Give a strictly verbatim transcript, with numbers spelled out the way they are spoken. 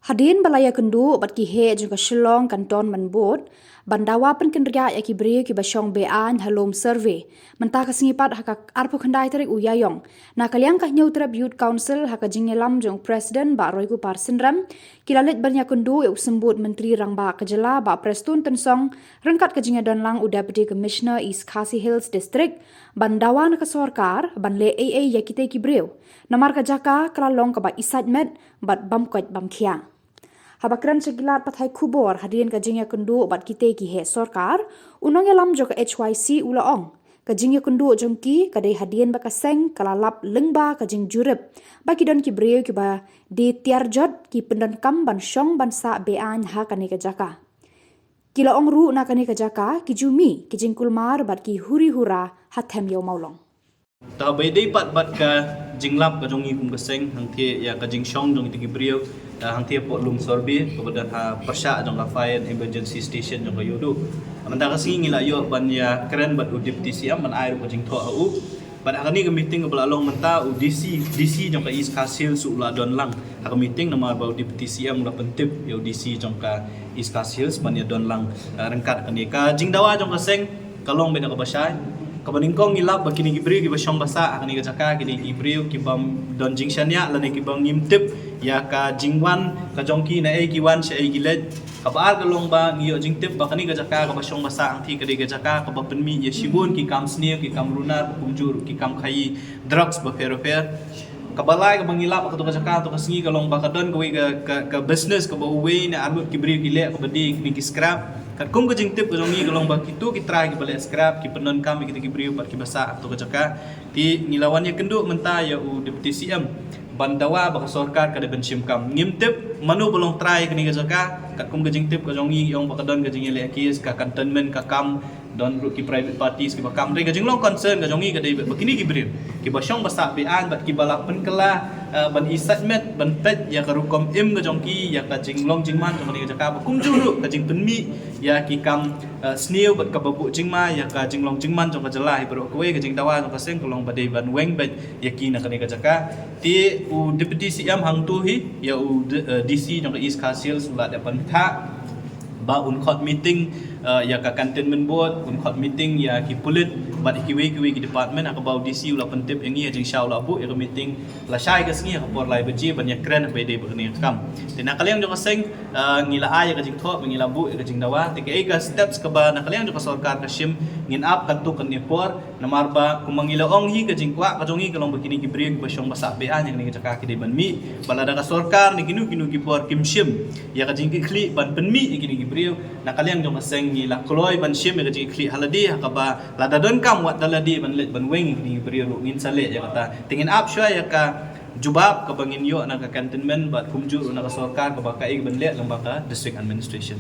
Hadien ba la ïakynduh bad ki heh jong ka Shillong Cantonment Board ban dawa pynkynriah ïa ki briew kiba shong be-aiñ ha lum survey, mynta ka sngi pat ha ka arphew khyndai tarik u Ïaïong, na ka liang ka Hynñiewtrep Youth Council ha ka jingïalam jong u President Bah Roykupar Synrem, ki la leit ban ïakynduh ïa u Symbud Myntri Rangbah ka jylla Bah Prestone Tynsong ryngkat ka jingïadonlang u Deputy Commissioner East Khasi Hills District ban dawa na ka sorkar ban leh ei ei ïa kitei ki briew, namar ka jaka ka la long kaba isaitmet bad bam koit bam khiah. Haba kren sha ki lad pathai khubor hadien ka jingïakynduh bad kitei ki heh sorkar, u nongïalam jong ka H Y C u la ong, ka jingïakynduh jong ki ka dei hadien ba ka seng ka la lap lyngba ka jingjurip ba ki don ki briew kiba die tiar jot ki pyndonkam ban shong ban sah be-aiñ ha kane ka jaka. Ki la ong ruh na kane ka jaka ki ju mih ki jingkulmar bad ki huri hura ha them ïew mawlong. Te haba ïadei pat bad ka jinglap ka jong ngi kum ka seng hangtei ïa ka jingshong jong kitei ki briew, eh, hangtei hapoh lum survey kaba don ha pyrshah jong ka Fire and Emergency Station jong ka Ïewduh. Mynta ka sngi ngi la ïoh ban ïakren bad u Deputy C M ban ai ruh ka jingthoh ha u. Bad ha kane ka meeting kaba la long mynta, u D C, D C jong ka East Khasi Hills u la don lang ha ka meeting, namar ba u Deputy C M u la pyntip ïa u D C jong ka East Khasi Hills ban ïadon lang, eh, ryngkat kane. Ka jingdawa jong ka seng ka long beit na kaba shai. Kaba nyngkong ngi lap ba kine ki briew kiba shong ba sah ha kane ka jaka ki dei ki briew kibym don jingshaniah lane kiba ngim tip ïa ka jingwan ka jong ki, naei ki wan shaei ki leit. Kaba ar ka long ba ngi ïoh jingtip ba kane ka jaka kaba shong ba sah hangtei ka dei ka jaka kaba pynmih ïa shibun ki kam sniew, ki kam runar, kumjuh ruh ki kam khaïi drugs bapher bapher. Kaba lai kaba ngi lap ha kato ka jaka hato ka sngi ka long ba ka don kawei ka, ka, ka business kaba uwei ne arngut ki briew ki leh kaba die kine ki scrap. Katkum ka jingtip ka jong ngi ka long ba kito ki trai kiba leh scrap ki pyndonkam ïa kito ki briew pat kiba sah ha kato ka jaka. Te ngi la wan ïakynduh mynta ïa u Deputy C M ban dawa ba ka sorkar ka dei ban shim kam. Ngim tip mano ba long trai kane ka jaka. Katkum ka jingtip ka jong ngi ong ba ka don ka jingïaleh case, ka cantonment ka kam, don ruh ki private parties kiba kam. Hynrei ka jinglong concern ka jong ngi ka dei ba kine ki briew kiba shong ba sah be-aiñ bad kiba la pynkylla, eh, ban isaitmet ban peit ïa ka rukom im ka jong ki, ïa ka jinglong jingman jong kane ka jaka, ba kumjuh ruh ka jingpynmih ïa ki kam, eh, sniew bad kaba buh jingma ïa ka jinglong jingman jong ka jylla. Hi baroh kawei ka jingdawa jong ka seng ka long ba dei ban weng beit ïa ki na kane ka jaka. Te u Deputy C M hangto hi ïa u D-, eh, D C jong ka East Khasi Hills u la dep ban kha ba un khot meeting, eh, ïa ka cantonment board, un khot meeting ïa ki pulit bad kiwei kiwei ki department, ha kaba u D C u la pyntip ïa ngi ïa jingshisha u la buh ïa ka meeting lashai ka sngi ha ka por lai baje ban ïakren ba dei ba kane ka kam. Te na ka liang jong ka seng, eh, ngi la ai ïa ka jingthoh ba ngi la buh ïa ka jingdawa. Te kaei ka steps kaba na ka liang jong ka sorkar ka shim, ngin ap katto katne por. Namar ba kumba ngi la ong hi, ka jingkwah ka jong ngi ka long ba kine ki briew kiba shong ba sah be-aiñ ha kane ka jaka ki dei ban mih. Ba lada ka sorkar ne kino kino ki bor kim shim ïa ka jingkitkhlieh ban pynmih ïa kine ki briew, na ka liang jong ka seng ngi la kloi ban shim ïa ka jingkitkhlieh ha lade, ha kaba lada donkam wat da lade ban leit ban weng ïa kine ki briew ruh ngin sa leh ïa kata. Te ngin ap shuwa ïa ka jubab kaba ngin ïoh na ka cantonment bad kumjuh ruh na ka sorkar kaba kaei ban leh lyngba ka district administration.